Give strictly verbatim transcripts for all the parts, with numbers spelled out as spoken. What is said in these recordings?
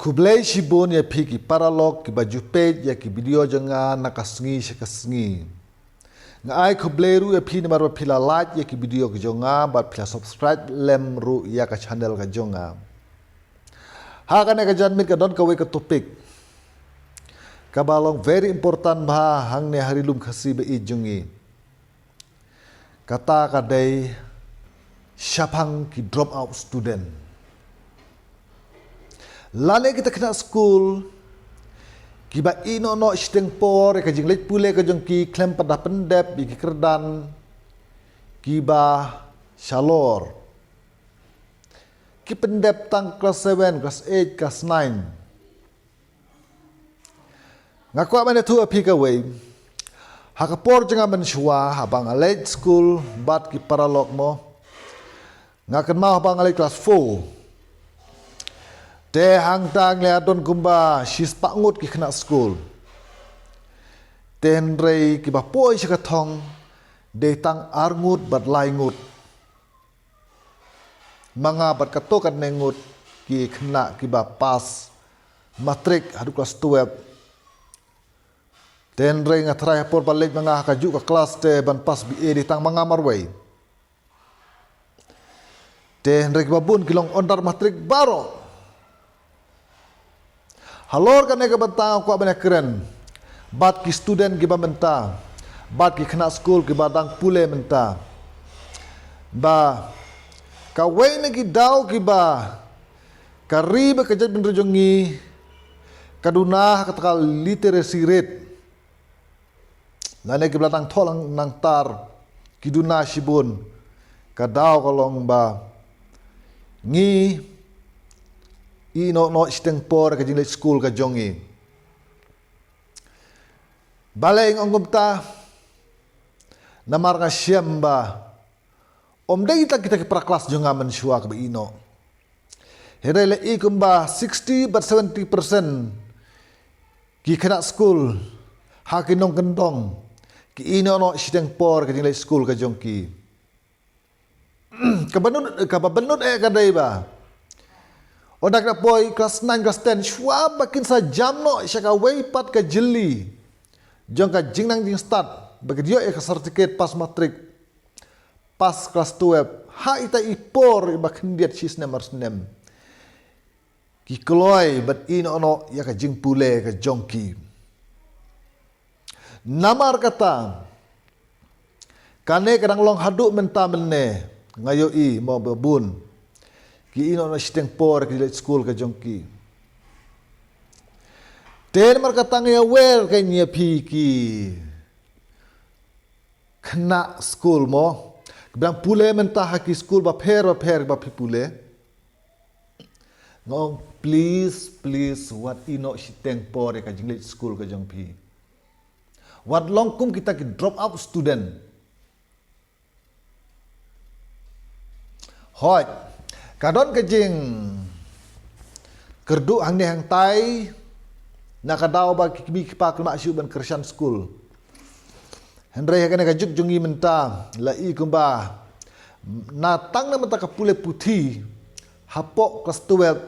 Khublei shibun ïa phi ki paralok kiba ju peit ïa ki video jong nga na ka sngi sha ka sngi. Nga ai khublei ruh ïa phi namar ba phi la like ïa ki video ki jong nga bad phi la subscribe lem ruh ïa ka channel ka jong nga. Ha kane ka janmiet ka don kawei ka topic kaba long very important bha hangne ha ri lum Khasi ba ïeit jong ngi. Kata ka dei shaphang ki drop out student. Lane kita khynnah skul kiba ïehnoh noh shiteng por ïa ka jingleit pule ka jong ki khlem pat da pyndep ïa ki kyrdan kiba shalor. Ki pyndep tang class seven, class eight, class nine. Nga kwah ban ïathuh ïa phi kawei. Ha ka por jong nga mynshuwa haba nga leit skul bad ki paralok mo. Nga kynmaw haba nga leit class four. Te hangta ngi la don kumba shispah ngut ki khynnah skul. Te hynrei kiba poi sha ka thong dei tang ar ngut bad lai ngut. Ma nga bad katto katne ngut ki khynnah kiba pass matrik haduh class twelve. Te hynrei nga tharai ha por ba leit ma nga ha kajuh ka class te ban pass B A dei tang ma nga marwei. Te hynrei kiba bun ki long under matrik baroh. Halor kane ka bynta nga kwah ban ïakren bad ki student kiba mynta, bad ki khynnah skul kiba dang pule mynta, ba kawei na ki daw kiba ka ri bad ka jaitbynriew jong ngi ka duna ha kata ka literacy rate. Lane kiba la nang thoh lang nang tar ki duna shibun, ka daw ka long ba ngi ïehnoh noh shiteng por ka jingleit skul ka jong ngi. Balei nga ong kumta? Namar nga shem ba ym dei tang kita ki para klas jong nga mynshuwa kiba ïehnoh. Hynrei la i kumba sixty bad seventy percent ki khynnah skul ha ki nongkyndong ki ïehnoh noh shiteng por ka jingleit skul ka jong ki. Kaba bynnud, kaba bynnud eh ka dei ba ynda ki la poi class nine, class ten, shuwa ba kin sa jam noh sha kawei pat ka jylli jong ka jingnang jingstad ba ki ïoh ïa ka certificate pass matrik, pass class twelve, ha ita i por iba khyndiat shi snem ar snem. Ki kloi bad ïehnoh noh ïa ka jingpule ka jong ki. Namar kata, kane ka dang long haduh mynta mynne, nga ïohi mo ba bun ki ïehnoh noh shiteng por ka jingleit skul ka jong ki. Te namar kata nga ïawer ka ïa phi ki khynnah skul mo, kiba dang pule mynta ha ki skul bapher bapher ba phi pule. Nga ong, please, please, wat ïehnoh shiteng por ïa ka jingleit skul ka jong phi. Wat long kum kita ki drop out student. Hooid, ka don ka jingkyrduh hangne hangtai na ka daw ba ki kmie ki kpa kim lah shuh ban kyrshan skul. Hynrei ha kane ka juk jong ngi mynta la i kumba na tang na mynta ka pule puthi hapoh class twelve,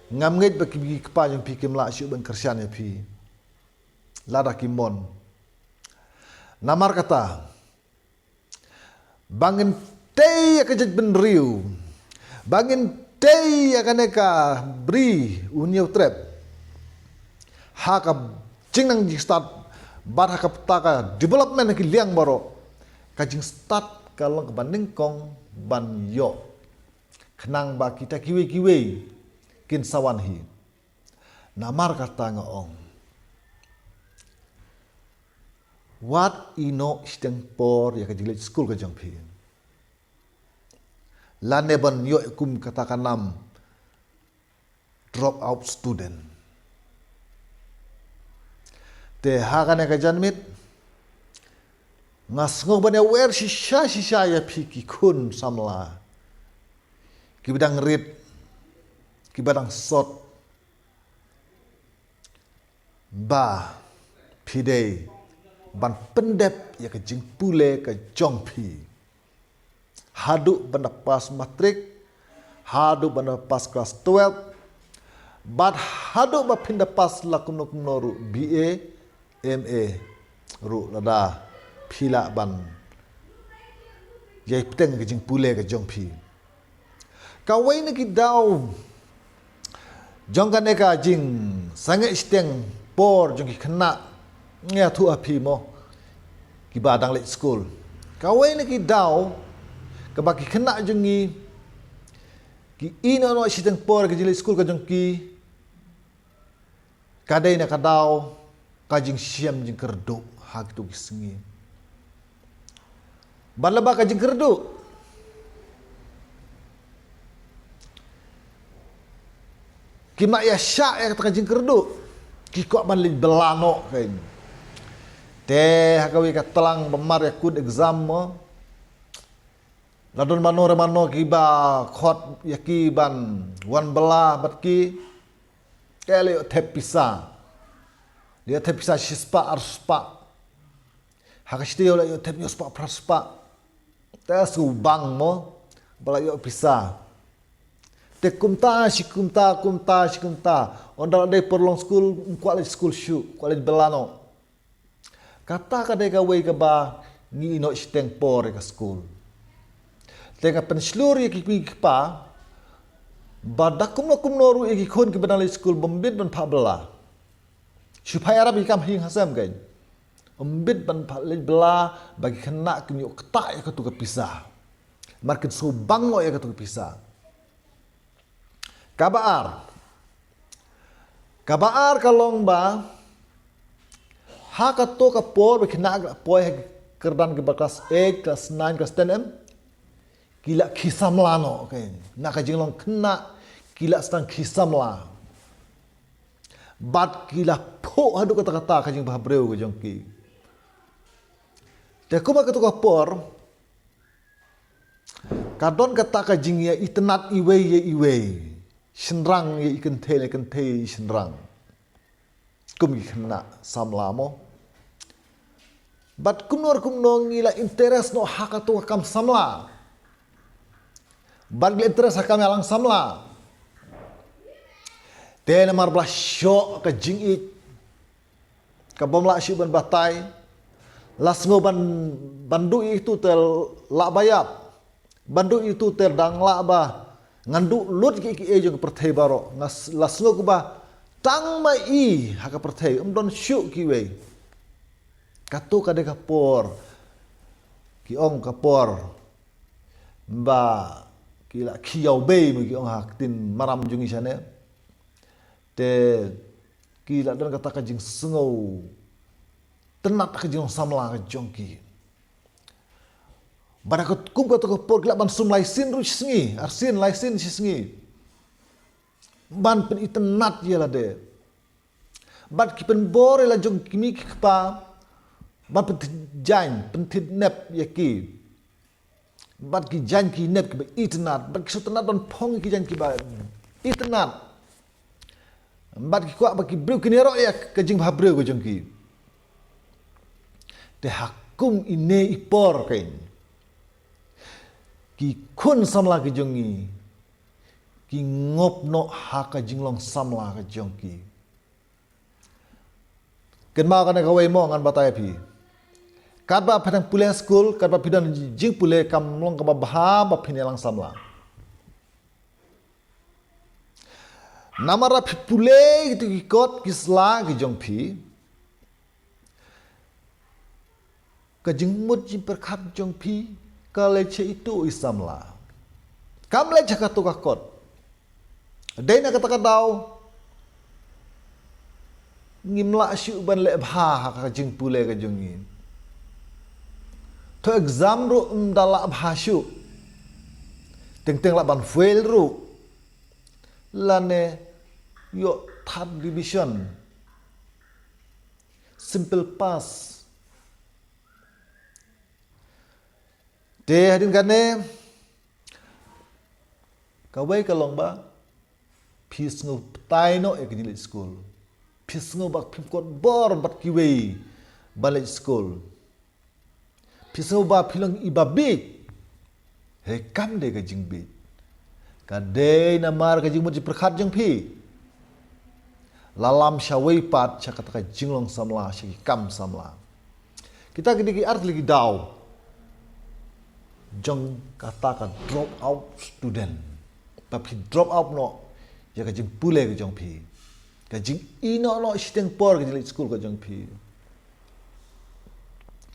ngam ngeit ba ki kmie ki kpa jong phi kim lah shuh ban kyrshan ïa phi. Lada ki mon. Namar kata, ba ngin tei ïa ka jaitbynriew, ba ngin tei ïa kane ka bri u Hynñiewtrep ha ka jingnang jingstad bad ha kata ka development ha ki liang baroh, ka jingstad ka long kaba nyngkong ban ïoh, khnang ba kita kiwei kiwei kin sa wan hi. Namar kata nga ong, wat ïehnoh shiteng por ïa ka jingleit skul ka jong phi, lane ban ïoh kum kata ka nam drop out student. Te ha kane ka janmiet nga sngew ban ïawer shisha shisha ïa phi ki khun samla kiba dang rit, kiba dang sot, ba phi dei ban pyndep ïa ka jingpule ka jong phi haduh ban da pass matrik, haduh ban da pass class twelve, Bad haduh ba phin da pass la kumno kumno ruh, B A, M A ruh, lada phi lah ban ïai bteng ka jingpule ka jong phi. Kawei na ki daw jong kane ka jingsangeh shiteng por jong ki khynnah, nga ïathuh ha phi mo, kiba dang leit skul. Kawei na ki daw kaba ki khynnah jong ngi ki ïehnoh noh shiteng por ka jingleit skul ka jong ki, ka dei na ka daw ka jingshem jingkyrduh ha kito ki sngi. Bad laba ka jingkyrduh, kim lah ïa shah ïa kata ka jingkyrduh, ki kwah ban leit bylla noh kein. Te ha kawei ka tlang ba mar ïa kut exam mo, la don mano re mano kiba khot ïa ki ban wan bylla bad ki. Te la ïoh thep pisa, la ïoh thep pisa shispah arspah. Ha ka shi taïew la ïoh thep hynñiewspah phraspah. Te shu bang mo ba la ïoh pisa. Te kumta shi kumta, kumta shi kumta, ynda la dei por long skul, ym kwah leit skul shuh, kwah leit bylla noh. Kata ka dei kawei kaba ngi ïehnoh shiteng por ïa ka skul. Te nga pynshlur ïa ki kmie ki kpa ba da kumno kumno ruh ïa ki khun kiba dang leit skul, ym bit ban phah bylla. Shu phah ïarap ïa ki kam ha ïing ha sem kein. Ym bit ban phah leit bylla ba ki khynnah kin ïoh ktah ïa katu ka pisa. Namar kin shu bang noh ïa katu ka pisa. Kaba ar. Kaba ar ka long ba ha kato ka por ba ki khynnah ki la poi ha ki kyrdan kiba klas eight, klas nine, klas ten em, ki la khie samla noh, okay. Na ka jinglong khynnah ki la sdang khie samla. Bad ki la phuh haduh katta katta ka jingbhabriew ka jong ki. Te kumba kato ka por, ka don kata ka jingïaitynnad iwei ïa iwei. Shynrang ïa i kynthei, ïa i kynthei ïa i shynrang. Kum ki khynnah samla mo. Bad kumno kumno ngi la interest noh ha kato ka kam samla. Bad ngi la interest ha ka kam ïalang samla. Te namar ba la shoh ka jingïeit kaba ym lah shuh ban batai. La sngew ban, ban duh ïa itu te lah ba ïap. Ban duh ïa itu te dang lah ba ngan duh lut kiei kiei jong ka pyrthei baroh. Nga s-, la sngew kumba tang ma i ha ka pyrthei, ym don shuh kiwei. Kato ka dei ka por, ki ong ka por ba ki la khie ïawbei mo, ki ong ha ktien maram jong ngi shane. Te ki la don kata ka jingsngewtynnad ha ka jinglong samla ka jong ki. Bad ha kum kato ka por ki lah ban sum lai sien ruh shi sngi, ar sien lai sien shi sngi, ban pynitynnad ïa lade. Bad ki pynbor ïa la jong ki kmie ki kpa ban pynjaiñ, pynthied nep ïa ki. Bad ki jaiñ ki nep kiba itynnad, bad ki sngewtynnad ban phong ïa ki jaiñ kiba itynnad. Bad ki kwah ba ki briew kin ïaroh ïa ka jingbhabriew ka jong ki. Te ha kum ine i por kein, ki khun samla ki jong ngi ki ngop noh ha ka jinglong samla ka jong ki. Kynmaw kane kawei mo, ngan batai ïa phi. Katba phi dang pule ha skul, katba phi don jingpule, kam long kaba bha ba phin ïalang samla. Namar ba phi pule kito ki kot ki sla ki jong phi, ka jingmut jingpyrkhat jong phi ka leit sha itu i samla. Kam leit sha kato ka kot. Dei na kata ka daw ngim lah shuh ban leh bha ha ka jingpule ka jong ngi. To exam ruh ym da lah bha shuh. Teng teng lah ban fail ruh, lane ïoh third division, simple pass. Te hadien kane, kawei ka long ba phi sngew batai noh ïa ka jingleit skul. Phi sngew ba phim kot bor bad kiwei ban leit skul. Phi sngew ba phi long iba bieit. Hynrei kam dei ka jingbieit. Ka dei namar ka jingmut jingpyrkhat jong phi. la lam sha wei pat sha kata ka jinglong samla, sha ki kam samla. Kita ki dei ki ar tylli ki daw jong kata ka drop out student. Ba phi drop out noh ïa ka jingpule ka jong phi, ka jingïehnoh noh shiteng por ka jingleit skul ka jong phi.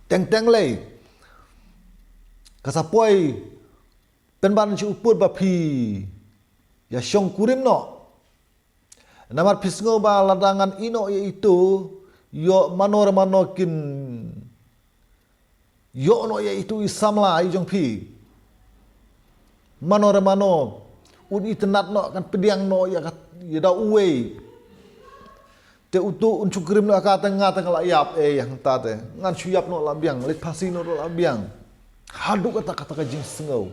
Teng teng lei ka sa poi pynban sha u pud ba phi ïa shong kurim noh. Namar phi sngew ba lada ngan ïehnoh ïa itu, ïoh mano re mano kin ïoh noh ïa itu i samla i jong phi. Mano re mano un itynnad noh, kan pdiang noh ïa ka, ïa da uwei. Te utu un shu kurim noh ka, te nga te nga la ïap, eh, ïa hangta te ngan shu ïap noh la biang, leit phasi noh la biang. Haduh kata, kata ka jingsngew.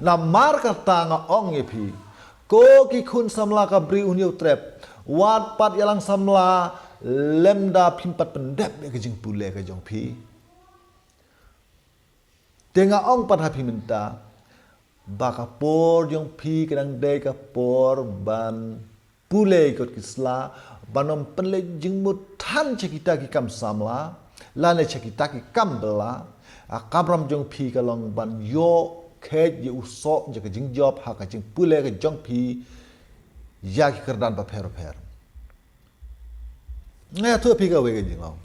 Namar kata nga ong ïa phi, ko ki khun samla ka Bri U Hynñiewtrep, wat pat ïalang samla lymda phim pat pyndep ïa ka jingpule ka jong phi. Te nga ong pat ha phi mynta ba ka por jong phi ka dang dei ka por ban pule kot ki sla, ban ym pynleit jingmut than sha kita ki kam samla lane sha kita ki kam bylla. A kamram jong phi ka long ban ïoh kheit ïa u soh jong ka jingjop ha ka jingpule ka jong phi ïa ki kyrdan bapher bapher. Nga ïathuh phi kawei ka jinglong.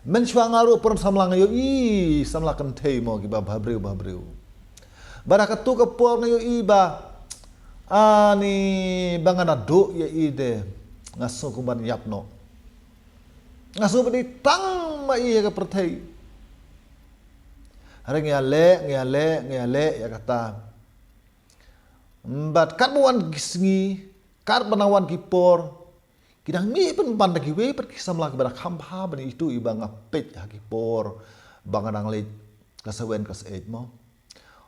Mynshuwa nga ruh por samla nga ïohi samla kynthei mo, kiba bhabriew bhabriew. Bad ha katu ka por nga ïohi ba ani ba nga naduh ïa i de, nga sngew kumban ïap noh. Nga sngew ba dei tang ma i ïa ka pyrthei. Hynrei nga ïaleh, nga ïaleh, nga ïaleh ïa kata. Bad katba wan ki sngi, katba nang wan ki por, ki dang mih pynban da kiwei pat ki samla kiba dang kham bha ban ïa itu, iba nga peit ha ki por ba nga dang leit klas seven, klas eight mo.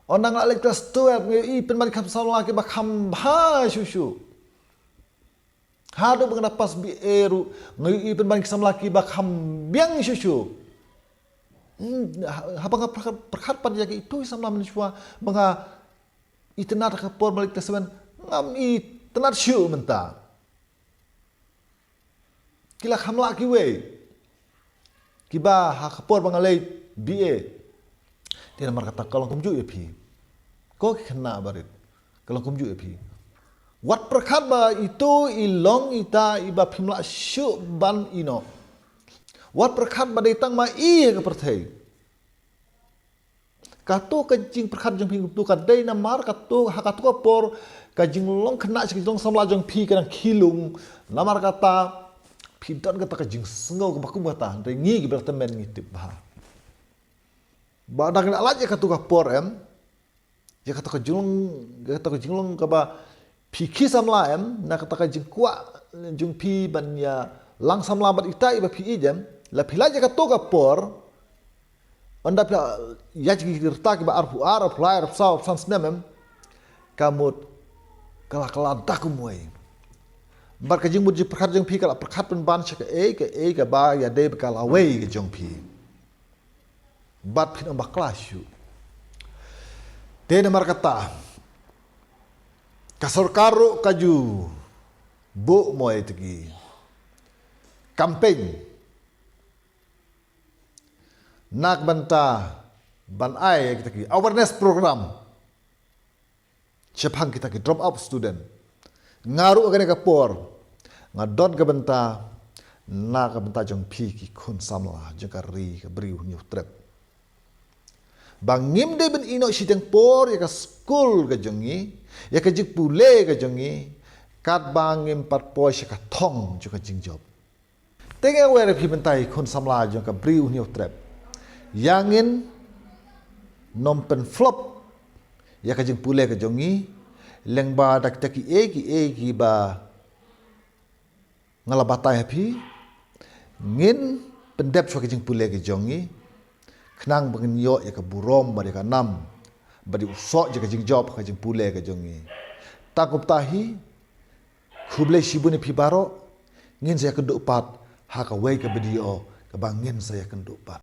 Ynda nga la leit klas twelve, nga ïohi pynban ki samla kiba kham bha shuh shuh. Haduh ba nga da pass B A ruh nga ïohi pynban ki samla kiba kham biang shuh shuh. Hmm, ha-, haba nga pyrkhat, pyrkhat pat ïa ki itu i samla mynshuwa ba nga itynnad ha ka por ba nga leit klas seven, ngam itynnad shuh mynta. Ki la kham lah kiwei kiba ha ka por ba nga leit B A. Te namar kata ka long kumjuh ïa phi, ko ki khynnah barit, ka long kumjuh ïa phi. Wat pyrkhat ba itu i long ita iba phim lah shuh ban ïehnoh. Wat pyrkhat ba dei tang ma i ïa ka pyrthei. Katu ka jingpyrkhat jong phi kumtu ka dei namar katu, ha katu ka por ka jinglong khynnah sha ka jinglong samla jong phi ka dang khih lung. Namar kata phi don kata ka jingsngew kaba kum kata, hynrei ngi kiba la tymmen ngi tip bha ba dang ngi la lait ïa katu ka por em, ïa katu ka jinglong, ïa katu ka jinglong kaba phi khih samla em, na kata ka jingkwah jong phi ban ïalang samla bad ita iba phi ïeit em, la phi lait ïa katu ka por, ynda phi la ïaid ki rta kiba arphew ar, arphew lai, arphew saw, arphew san snem em, ka mut ka la, ka la da kumwei. Bad ka jingmut jingpyrkhat jong phi ka la pyrkhat pynban sha kaei kaei kaba ïadei bad ka lawei ka jong phi. Bad phin ym bakla shuh. Te namar kata ka sorkar ruh ka ju buh mo ïa kita ki campaign na ka bynta ban ai ïa kita ki awareness program shaphang kita ki drop out student. Nga ruh ha kane ka por nga don ka bynta na ka bynta jong phi ki khun samla jong ka ri ka Bri U Hynñiewtrep, ba ngim dei ban ïehnoh shiteng por ïa ka skul ka jong ngi, ïa ka jingpule ka jong ngi, katba ngim pat poi sha ka thong jong ka jingjop. Te nga wer ïa phi mynta ki khun samla jong ka Bri U Hynñiewtrep, ïa ngin nym pynflop ïa ka jingpule ka jong ngi lyngba da kita kiei kiei kiba nga la batai ha phi. Ngin pyndep shuwa ka jingpule ka jong ngi khnang ba ngin ïoh ïa ka burom bad ïa ka nam bad ïa u soh jong ka jingjop ha ka jingpule ka jong ngi. Tang kumta hi, khublei shibun ïa phi baroh. Ngin sa ïakynduh pat ha kawei ka video kaba ngin sa ïakynduh pat.